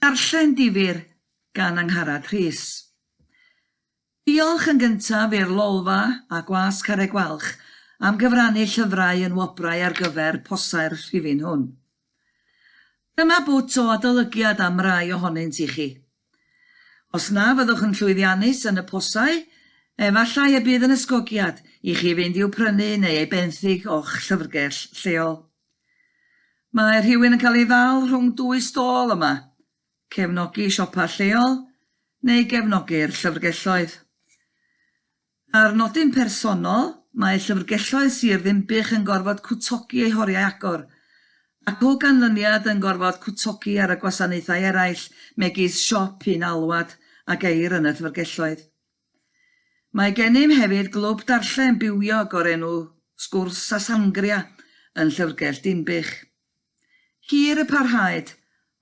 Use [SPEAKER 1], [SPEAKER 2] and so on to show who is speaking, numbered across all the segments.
[SPEAKER 1] Darllen difyr gan Angharad Rhys. Diolch yn gyntaf i'r Lolfa a Gwasg Carreg Gwalch am gyfrannu llyfrau yn wobrau ar gyfer posau'r rhifyn hwn. Dyma bwt o adolygiad am rai ohonynt i chi. Os na fyddwch yn llwyddiannus yn y posau, efallai y bydd yn ysgogiad i chi fynd i'w prynu neu eu benthyg o'ch llyfrgell lleol. Mae rhywun yn cael ei ddal rhwng dwy stôl yma, cefnogi siopa lleol neu gefnogi'r llyfrgelloedd. Ar nodyn personol, mae llyfrgelloedd Sir Ddinbych yn gorfod cwtogi eu horiau agor, ac o ganlyniad yn gorfod cwtogi ar y gwasanaethau eraill megis siop un alwad a geir yn y llyfrgelloedd. Mae gennym hefyd glwb darllen bywiog o'r enw Sgwrs a Sangria yn Llyfrgell Dinbych. Hir y parhaed,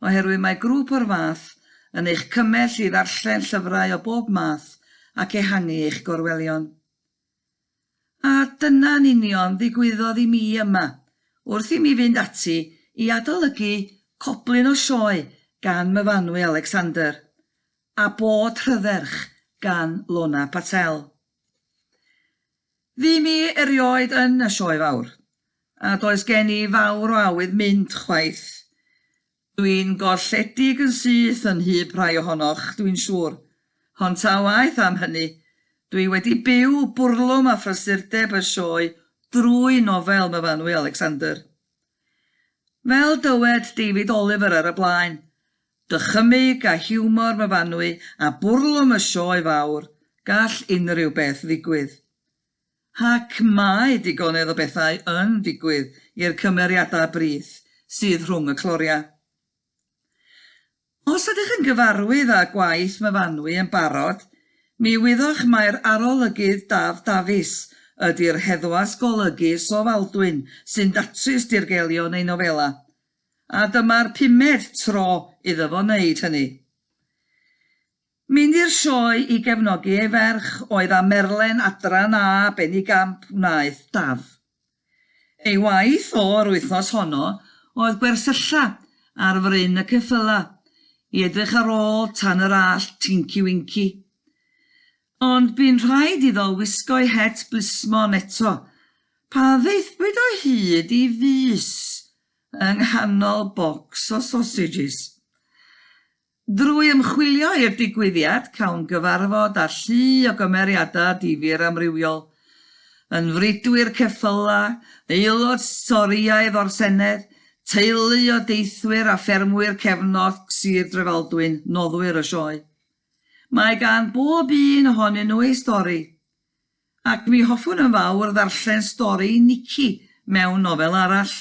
[SPEAKER 1] oherwydd mae grŵp o'r fath yn eich cymell i ddarllen llyfrau o bob math ac ehangu eich gorwelion. A dyna'n union ddigwyddodd i mi yma, wrth i mi fynd ati i adolygu Coblyn o Sioe gan Myfanwy Alexander, a Bod Rhydderch gan Lona Patel. Fu mi erioed yn y Sioe Fawr, a does gen i fawr o awydd mynd chwaith. Dwi'n golledig yn syth yn nhyb rhai ohonoch, dwi'n siŵr. Ond ta waeth am hynny, dwi wedi byw bwrlwm a phrysurdeb y sioe drwy nofel Myfanwy Alexander. Fel dywed David Oliver ar y blaen, dychymyg a hiwmor Myfanwy a bwrlwm y sioe fawr, gall unrhyw beth ddigwydd. Ac mae digonedd o bethau yn digwydd i'r cymeriadau brith sydd rhwng y cloriau. Os ydych yn gyfarwydd â gwaith Myfanwy yn barod, mi wyddoch mai'r Arolygydd Daf Dafis ydi'r heddwas golygus o Faldwyn sy'n datrys dirgelion ei nofelau, a dyma'r pumed tro iddo fo wneud hynny. Mynd i'r sioe i gefnogi ei ferch oedd â merlen Adran A benigamp wnaeth Daf. Ei waith o yr wythnos honno oedd gwersylla ar fryn y ceffylau i edrych ar ôl tan yr allt Tinky Winky. Ond bu'n rhaid iddo wisgo'i het blismon eto pan ddaethpwyd o hyd i fys yng nghanol bocs o sausages. Drwy ymchwilio i'r digwyddiad, cawn gyfarfod â llu o gymeriadau difyr amrywiol, yn fridwyr ceffylau, aelod Torïaidd o'r Senedd, teulu o deithwyr a ffermwyr cefnog Sir Drefaldwyn, noddwyr y sioe. Mae gan bob un ohonyn nhw ei stori, Ac mi hoffwn yn fawr ddarllen stori Nici mewn nofel arall.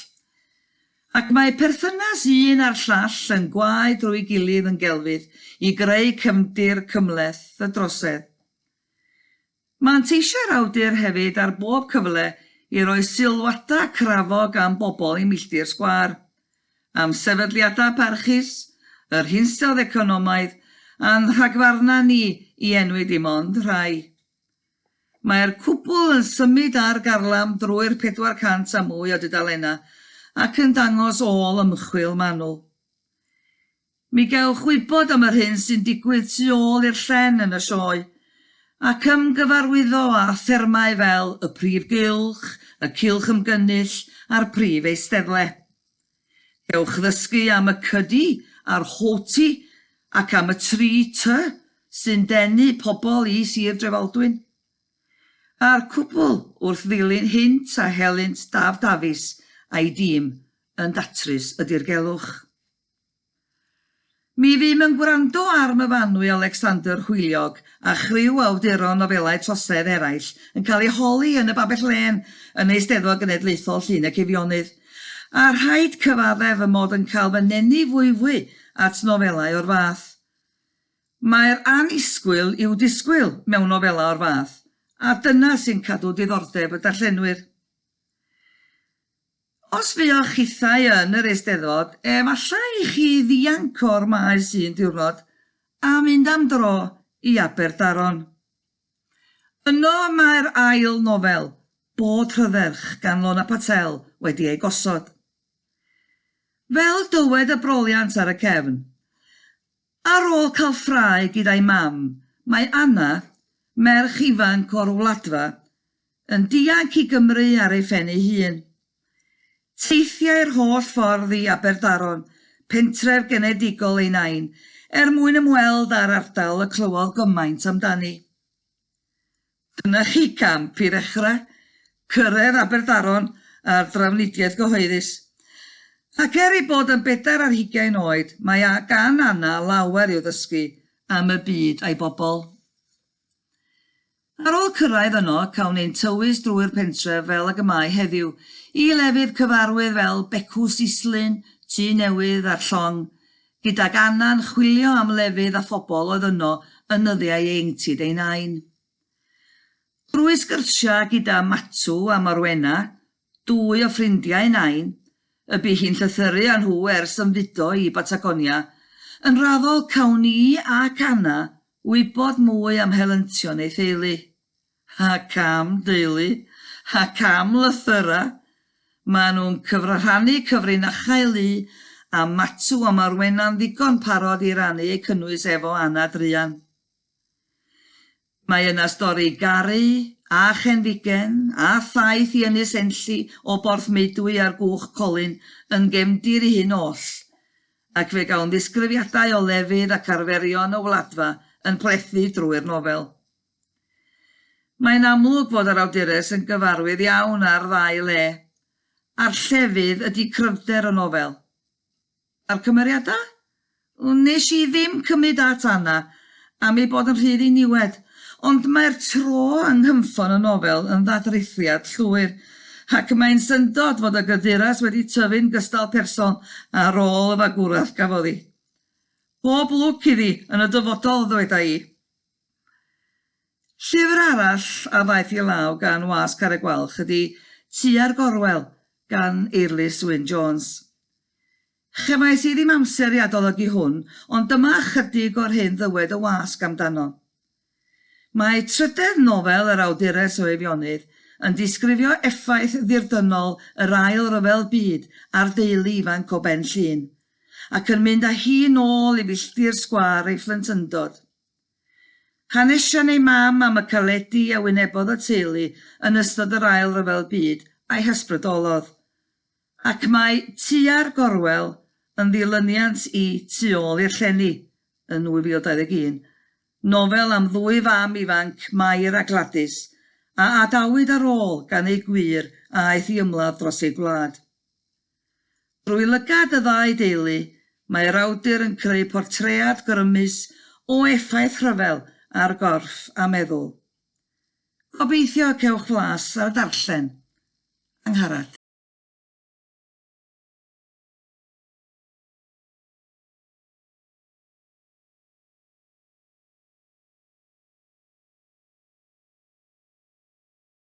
[SPEAKER 1] Ac mae perthynas un a'r llall yn gwau drwy'i gilydd yn gelfydd i greu cefndir cymhleth y drosedd. Manteisia'r awdur hefyd ar bob cyfle i roi sylwadau crafog am bobl ei milltir sgwâr, am sefydliadau parchus, yr hinsawdd economaidd, a'n rhagfarnau ni i enwi dim ond rhai. Mae'r cwbl yn symud ar garlam drwy'r 400 a mwy o dudalennau ac yn dangos ôl ymchwil manwl. Mi gewch wybod am yr hyn sy'n digwydd tu ôl i'r llen yn y sioe, ac ymgyfarwyddo â thermau fel y prif gylch, y cylch ymgynnull a'r prif eisteddle. Cewch ddysgu am y cydi a'r hoti ac am y tri tŷ sy'n denu pobl i Sir Drefaldwyn. A'r cwbl wrth ddilyn hynt a helynt Daf Dafis a'i dîm yn datrys y dirgelwch. Mi fum yn gwrando ar Myfanwy Alexander Hwyliog a chriw awduron nofelau trosedd eraill yn cael eu holi yn y Babell Lên yn Eisteddfod Genedlaethol Llŷn ac Eifionydd, a rhaid cyfaddef fy mod yn cael fy nenu fwyfwy at nofelau o'r fath. Mae'r annisgwyl i'w disgwyl mewn nofelau o'r fath, a dyna sy'n cadw diddordeb y darllenwyr. Os fuoch chithau yn yr Eisteddfod, efallai i chi ddianc o'r maes un diwrnod a mynd am dro i Aberdaron. Yno mae'r ail nofel, Bod Rhydderch gan Lona Patel wedi ei gosod. Fel dywed y broliant ar y cefn. Ar ôl cael ffrae gyda'i mam, mae Anna, merch ifanc o'r Wladfa, yn dianc i Gymru ar ei phen ei hun. Teithiai'r holl ffordd i Aberdaron, pentref genedigol ei nain, er mwyn ymweld â'r ardal y clywodd gymaint amdani. Dyna chi gamp i ddechrau, cyrraedd Aberdaron ar drafnidiaeth gyhoeddus. Ac er ei bod yn bedair ar hugain oed, mae gan Anna lawer i'w ddysgu am y byd a'i bobl. Ar ôl cyrraedd yno, cawn ein tywys drwy'r pentref fel ag y mae heddiw, i lefydd cyfarwydd fel Becws Islyn, Tŷ Newydd a'r Llong, gydag Anna'n chwilio am lefydd a phobl oedd yno yn nyddiau ieuenctid ei nain. Drwy sgyrsiau gyda Matw a Morwenna, dwy o ffrindiau Nain, y bu hi'n llythyru â nhw ers ymfudo i Batagonia, yn raddol cawn ni ac Anna wybod mwy am helyntion ei theulu. Ac am deulu, ac am lythyrau. Maen nhw'n cyfrarhannu cyfrinachau lu, a Matw a Morwenna'n ddigon parod i rannu eu cynnwys efo Anna druan. Mae yna stori garu, a chenfigen, a thaith i Ynys Enlli o Borth Meudwy ar gwch Colin yn gefndir i hyn oll, ac fe gawn ddisgrifiadau o lefydd ac arferion y Wladfa yn plethu drwy'r nofel. Mae'n amlwg fod yr awdures yn gyfarwydd iawn â'r ddau le, a'r llefydd ydi cryfder y nofel. A'r cymeriadau? Wnes i ddim cymryd at Anna am ei bod yn rhy ddiniwed, ond mae'r tro yng nghynffon y nofel yn ddadrithriad llwyr, ac mae'n syndod fod y gyduras wedi tyfu'n gystal person ar ôl y fagwraeth gafodd hi. Pob lwc iddi yn y dyfodol, ddweda i. Llyfr arall a ddaeth i law gan Wasg Carreg Gwalch ydi Tua'r Gorwel gan Eirlys Wyn Jones. Chefais i ddim amser i adolygu hwn, ond dyma ychydig o'r hyn ddywed y wasg amdano. Mae trydedd nofel yr awdures o Eifionydd yn disgrifio effaith ddirdynnol yr Ail Ryfel Byd ar deulu ifanc o Ben Llŷn, ac yn mynd â hi nôl i filltir sgwâr ei phlentyndod. Hanesion ei mam am y caledi a wynebodd y teulu yn ystod yr Ail Ryfel Byd a'i hysbrydolodd, ac mae Tua'r Gorwel yn ddilyniant i Tu Ôl i'r Llenni yn 2021, nofel am ddwy fam ifanc, Mair a Gladys, a adawyd ar ôl gan eu gwŷr a aeth i ymladd dros eu gwlad. Drwy lygad y ddau deulu, mae'r awdur yn creu portread grymus o effaith rhyfel ar gorff a meddwl. Gobeithio y cewch flas ar y darllen. Angharad.